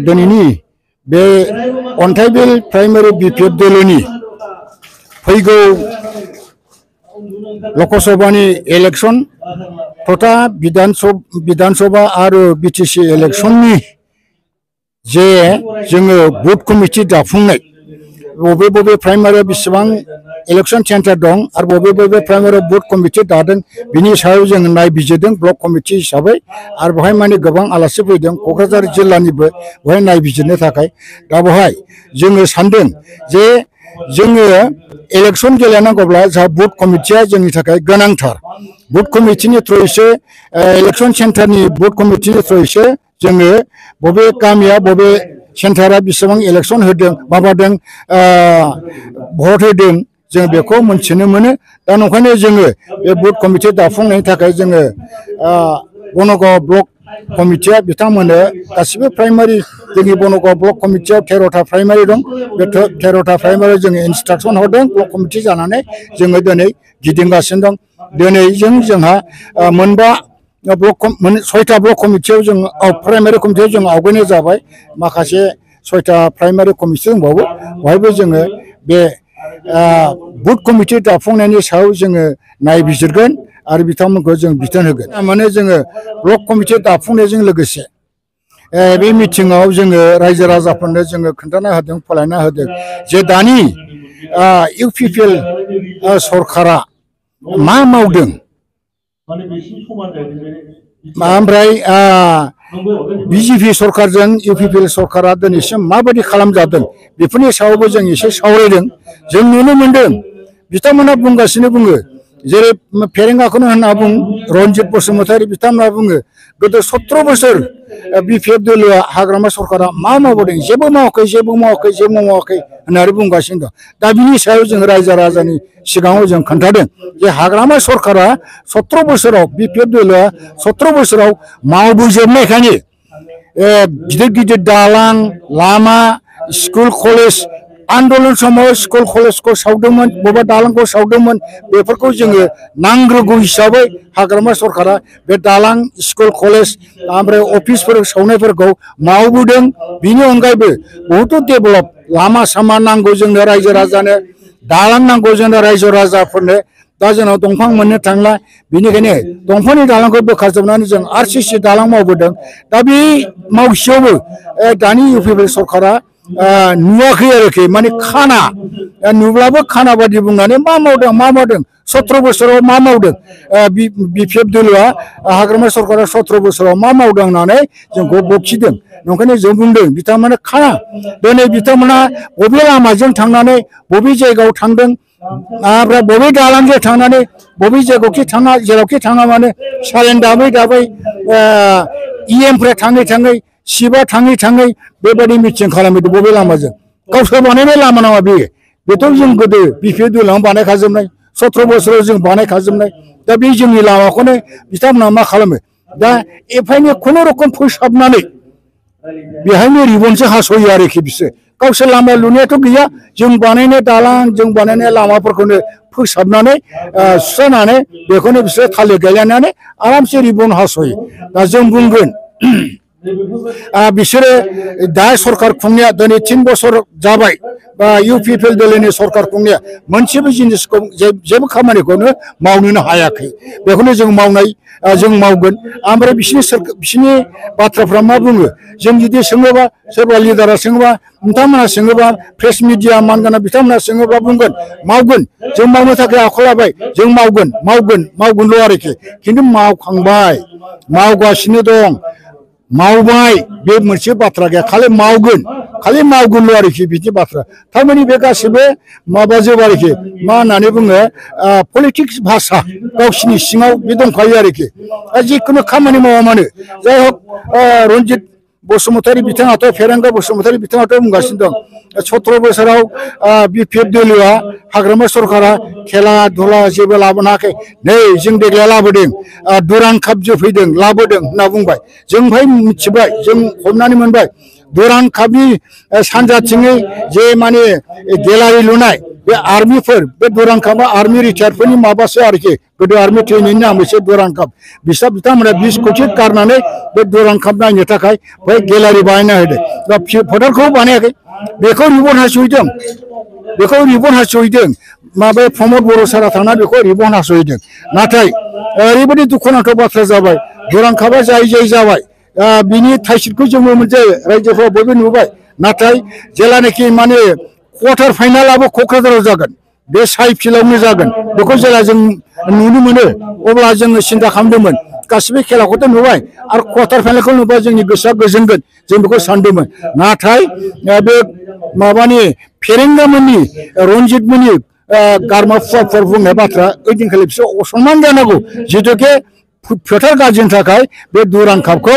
दिनैनि बे अन्थाइबिल primary BPF दोलोनि फैगौ लकसभानि इलेक्शन तथा विधानसभा आरो बिटिसि इलेक्शननि जे जोङो बुथ कमिटि दाफुंनाय बबे बबे प्राइमारियाव बेसेबां इलेक्शन सेन्टार दं आरो बबे बबे प्राइमारियाव बुथ कमिटि दादों बिनि सायाव जों नायबिजिरदों ब्लक कमिटि हिसाबै आरो बेवहाय माने गोबां आलासि फैदों क'क्राझार जिल्लानिबो बेवहाय नायबिजिरनो थाखाय दा बेवहाय जोङो सानदों जे जोङो इलेक्शन गेलेनांगौब्ला जोंहा बुथ कमिटिया जोंनि थाखाय गोनांथार बुथ कमिटिनि थ्रुयैसो इलेक्शन सेन्टारनि बुथ कमिटिनि थ्रुयैसो जोङो बबे गामिया बबे सेन्टारा बेसेबां इलेक्शन होदों माबादों भट होदों जों बेखौ मोनथिनो मोनो दा नंखायनो जोङो बे बुथ कमिटि दाफुंनायनि थाखाय जोङो बनगाव ब्लक कमिटिया बिथांमोननो गासिबो प्राइमारि जोंनि बनगाव ब्लक कमिटियाव 13टा प्राइमारि दं बे 13टा प्राइमारि जोङो इन्सट्राक्शन हरदों ब्लक कमिटि जानानै जोङो दिनै गिदिंगासिनो दं दिनै जोंहा मोनबा ब्लक 6टा ब्लक कमिटियाव जों प्राइमारि कमिटियाव जों आवगायनाय जाबाय माखासे 6टा प्राइमारि कमिटि दंबावो बेवहायबो जोङो बे बुथ कमिटि दाफुंनायनि सायाव जोङो नायबिजिरगोन आरो बिथांमोनखौ जों बिथोन होगोन माने जोङो ब्लक कमिटि दाफुंनायजों लोगोसे बे मिटिङाव जोङो रायजो राजाफोरनो जोङो खोन्थाना होदों फोलायना होदों जे दानि इउपिपिएल सरकारा मा मावदों ओमफ्राय बिजेपि सरकारजों इउपिपिएल सरकारा दिनैसिम माबायदि खालामजादों बेफोरनि सायावबो जों एसे सावरायदों जों नुनो मोनदों बिथांमोना बुंगासिनो बुङो जेरै फेरेंगाखौनो होनना बुं रन्जित बसुमतारी बिथांमोना बुङो गोदो 17 बोसोर बिपिएफ दोलोआ हाग्रामा सरकारा मा मावबोदों जेबो मावाखै होननानै बुंगासिनो दं दा बिनि सायाव जों रायजो राजानि सिगाङाव जों खोन्थादों जे हाग्रामा सरकारा 17 बोसोराव बिपिएफ दोलोआ 17 बोसोराव मावबोजोबनायखायनो गिदिर गिदिर दालां लामा स्कुल कलेज आन्दलन समाव स्कुल कलेजखौ सावदोंमोन बबेबा दालांखौ सावदोंमोन बेफोरखौ जोङो नांग्रोगौ हिसाबै हाग्रामा सरकारा बे दालां स्कुल कलेज ओमफ्राय अफिसफोर सावनायफोरखौ मावबोदों बिनि अनगायैबो बहुद डेभेलप लामा सामा नांगौ जोंनो रायजो राजानो दालां नांगौ जोंनो रायजो राजाफोरनो दा जोंनाव दंफां मोननो थांला बेनिखायनो दंफांनि दालांखौ बोखारजोबनानै जों आरसिसि दालां मावबोदों दा बे मावसेयावबो दानि इउपिपिएल सरकारा नुवाखै आरोखि माने खाना नुब्लाबो खाना बादि बुंनानै मा मावदों 17 बोसोराव मा मावदों बिपिएफ दोलोआ हाग्रामा सरकारा 17 बोसोराव मा मावदों होननानै जोंखौ बखिदों नंखायनो जों बुंदों बिथांमोना खाना दिनै बिथांमोना बबे लामाजों थांनानै बबे जायगायाव थांदों ओमफ्राय बबे दालांजों थांनानै बबे जायगायावखि थाङा जेरावखि थाङा मानो सारेन दाबै इएमफ्रा थाङै सिबा थाङै बेबायदि मिटिं खालामदों बबे लामाजों गावसोर बानायनाय लामा नङा बेथ' जों गोदो बिपिएफ दोलोआव बानायखाजोबनाय 17 बोसोराव जों बानायखाजोबनाय दा बे जोंनि लामाखौनो बिथांमोना मा खालामो दा एफायनो खुनुरुखुम फोसाबनानै बेहायनो रिबनसो हास'यो आरोखि बिसोर गावसोर लामा लुनायाथ' गैया जों बानायनाय दालां जों बानायनाय लामाफोरखौनो फोसाबनानै सुस्रांनानै बेखौनो बिसोर थालिर गायलायनानै आरामसे रिबन हास'यो दा जों बुंगोन बिसोरो दा सरकार खुंनाया दिनै 3 बोसोर जाबाय बा इउपिपिएल दोलोनि सरकार खुंनाया मोनसेबो जिनिसखौ जेबो खामानिखौनो मावनोनो हायाखै बेखौनो जों मावगोन ओमफ्राय बिसोरनि बाथ्राफ्रा मा बुङो जों जुदि सोङोबा सोरबा लिडारा सोङोबा नोंथांमोना सोङोबा प्रेस मिडिया मानगोनां बिथांमोना सोङोबा बुंगोन मावगोन जों मावनो थाखाय आखायाव लाबाय जों मावगोनल' आरोखि खिन्थु मावखांबाय मावगासिनो दं मावबाय बे मोनसे बाथ्रा गैया खालि मावगोनल' आरोखि बिदि बाथ्रा थारमाने बे गासिबो माबाजोब आरोखि मा होननानै बुङो पलिटिक्स भाषा गावसिनि सिङाव बे दंखायो आरोखि जिखुनु खामानि मावा मानो जाय हक रन्जित बसुमतारी बिथाङाथ' फेरेंगा बसुमतारी बिथाङाथ' बुंगासिनो दं 17 बोसोराव बिपिएफ दोलोआ हाग्रामा सरकारा खेला धुला जेबो लाबोनाखै नै जों देग्लाय लाबोदों दुरां काप जोफैदों लाबोदों होनना बुंबाय जों भाई मिथिबाय जों हमनानै मोनबाय दुरां कापनि सानजाथिङै जे माने गेलारि लुनाय बे आर्मिफोर बे दुरान कापआ आर्मि रिटायारफोरनि माबासो आरोखि गोदो आर्मि ट्रेनिंनि नामैसो दुरान काप बिथांमोना 20 कोटि गारनानै बे दुरान काप नायनो थाखाय बै गेलारि बानायना होदों दा फोथारखौ बानायाखै बेखौ रिबन हास'हैदों माबे प्रमद बर' सारा थांना बेखौ रिबन हास'हैदों नाथाय ओरैबायदि दुखुनांथाव बाथ्रा जाबाय दुरान कापआ जाय जाबाय बिनि थाइसिटखौ जोङो मोनसे रायजोफ्राव बयबो नुबाय नाथाय जेलानाखि माने क्वार्टार फाइनालाबो क'क्राझाराव जागोन बे साइ फिल्डआवनो जागोन बेखौ जेला जों नुनो मोनो अब्ला जोङो सिन्था खालामदोंमोन गासिबो खेलाखौथ' नुबाय आरो क्वार्टार फाइनालखौ नुबा जोंनि गोसोआ गोजोनगोन जों बेखौ सानदोंमोन नाथाय बे माबानि फेरेंगामोननि रन्जितमोननि गारमा फुवाफोर बुंनाय बाथ्रा ओइदिनखालि बिसोर असनमान जानांगौ जिहेतुके फोथार गाज्रिनि थाखाय बे दुरान कापखौ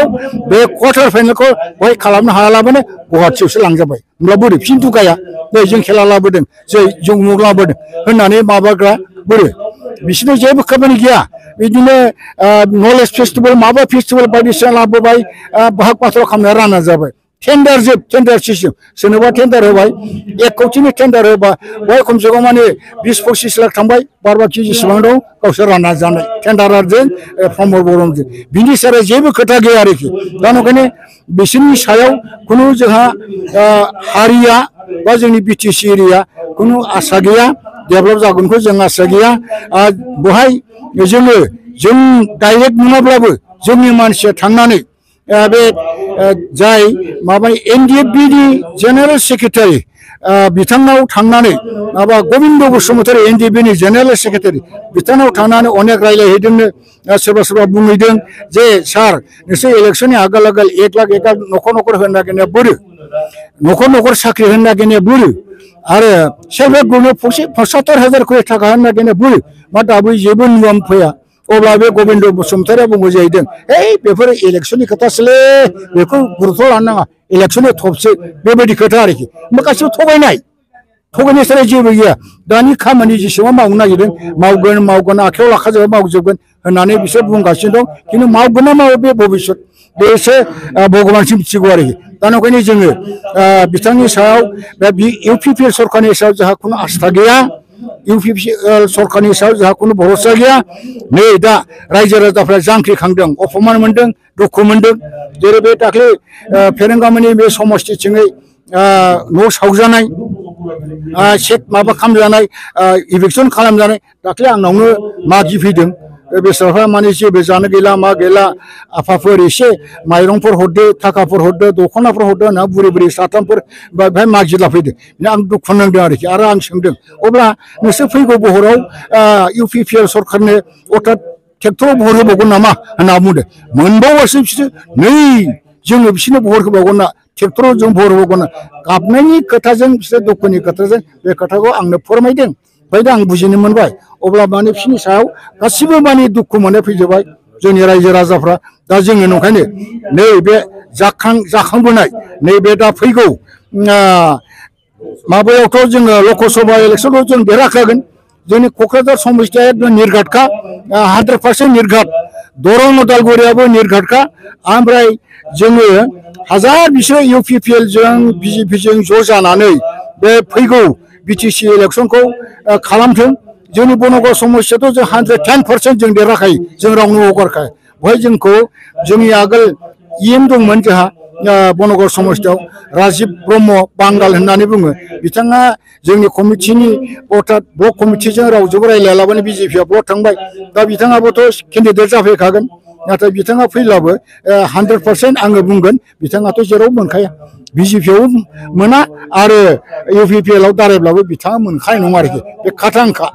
बे क्वार्टार फाइनालखौ बहाय खालामनो हायालाबानो गुवाहाटियावसो लांजाबाय होमब्ला बोरै फिन दुगाया नै जों खेला लाबोदों जों उमुक लाबोदों होननानै माबाग्रा बोरै बिसोरनो जेबो खामानि गैया बिदिनो नलेज फेस्टिभेल माबा फेस्टिभेल बायदिसिना लाबोबाय बाहाग पात्र खालामनाया रानना जाबाय टेन्डार सिस्टेम सोरनोबा टेन्डार होबाय 1 कोटिनि टेन्डार होबा बहाय खमसे खम माने 20-25 लाख थांबाय बारबाखि जेसेबां दं गावसोर रानना जानाय टेन्डारजों प्रमद बर'जों बिनि सायाव जेबो खोथा गैया आरोखि दा ओंखायनो बिसोरनि सायाव खुनु जोंहा हारिया बा जोंनि BTC एरिया खुनु आसा गैया डेभेलप जागोनखौ जों आसा गैया बहाय जों डाइरेक्ट नङाब्लाबो जोंनि मानसिया थांनानै बे जाय माबा NDFBनि जेनेरेल सेक्रेटारि बिथांनाव थांनानै माबा गोविन्द बसुमतारी NDFBनि जेनेरेल सेक्रेटारि बिथांनाव थांनानै अनेक रायलायहैदोंनो सोरबा बुंहैदों जे सार नोंसोर इलेक्सननि आगोल 1 लाख न'खर होनो नागिरनाया बोरो न'खर साख्रि होनो नागिरनाया बोरो आरो सेल्फ हेल्प ग्रुपनो 75,000 कोटि थाखा होनो नागिरनाया बोरो मा दाबो जेबो नुवाम फैया अब्ला बे गोविन्द बसुमतारीया बुंबाय जाहैदों बेफोर इलेक्सननि खोथासोलै बेखौ गुरुत्व लानो नाङा इलेक्सननि थपसो बेबायदि खोथा आरोखि होमबा गासिबो थगायनाय सारा जेबो गैया दानि खामानि जेसेबां मावनो नागिरदों मावगोन आखायाव लाखाजोबो मावजोबगोन होननानै बिसोर बुंगासिनो दं खिन्थु मावगोन ना मावो बे भबिष्यत बेसो भगबानसिम मिथिगौ आरोखि दा ओंखायनो जोङो बिथांनि सायाव बे UPPL सरकारनि सायाव जोंहा खुनु आस्था गैया UPPL सरकारनि सायाव जोंहा खुनु भरोसा गैया नै दा रायजो राजाफ्रा जांख्रिखांदों अपमान मोनदों दुखु मोनदों जेरै बे दाख्लै फेरेंगामोननि बे समस्थिथिङै न' सावजानाय माबा खालामजानाय इभिकसन खालामजानाय दाख्लै आंनावनो मागि फैदों बेसोरहा माने जेबो जानो गैला मा गैला आफाफोर एसे माइरंफोर हरदो थाखाफोर हरदो दख'नाफोर हरदो होनना बुरै 3-4 बेहाय मागिला फैदों आं दुखु नांदों आरोखि आरो आं सोंदों अब्ला नोंसोर फैगौ बहराव UPPL सरकारनो अर्थात ट्रेक्टराव बहर होबावगोन नामा होनना बुंदों मोनबावासो बिसोरो नै जोङो बिसोरनो बहर होबावगोन ना ट्रेक्टराव जों बहर होबावगोन ना गाबनायनि खोथाजों बिसोर दुखुनि खोथाजों बे खोथाखौ आंनो फोरमायदों ओमफ्राय दा आं बुजिनो मोनबाय अब्ला माने बिसोरनि सायाव गासिबो माने दुखु मोननाय फैजोबबाय जोंनि रायजो राजाफ्रा दा जोङो नंखायनो नैबे जाखांबोनाय नैबे दा फैगौ माबायावथ' जोङो लकसभा इलेक्सनाव जों देरहाखागोन जोंनि क'क्राझार समस्थिया एकदम निर्घातखा 100% निर्घात दरं उदालगुरियाबो निर्घातखा ओमफ्राय जोङो हाजार बिसोर UPPL जों BJP जों ज' जानानै बे फैगौ BTC इलेक्सनखौ खालामथों जोंनि बनगर समस्याथ' जों 110% जों देरहाखायो जों रावनो हगारखाया बेवहाय जोंखौ जोंनि आगोल EM दंमोन जोंहा बनगर समस्थियाव राजिब ब्रह्म बांगाल होननानै बुङो बिथाङा जोंनि कमिटिनि अर्थात ब्लक कमिटिजों रावजोंबो रायलायालाबानो BJPआ ब्लक थांबाय दा बिथाङाबोथ' केन्डिडेट जाफैखागोन नाथाय बिथाङा फैब्लाबो 100% आङो बुंगोन बिथाङाथ' जेराव मोनखाया BJPआव मोना आरो UPPL आव दारायब्लाबो बिथाङा मोनखानाय नङा आरोखि बे खाथांखा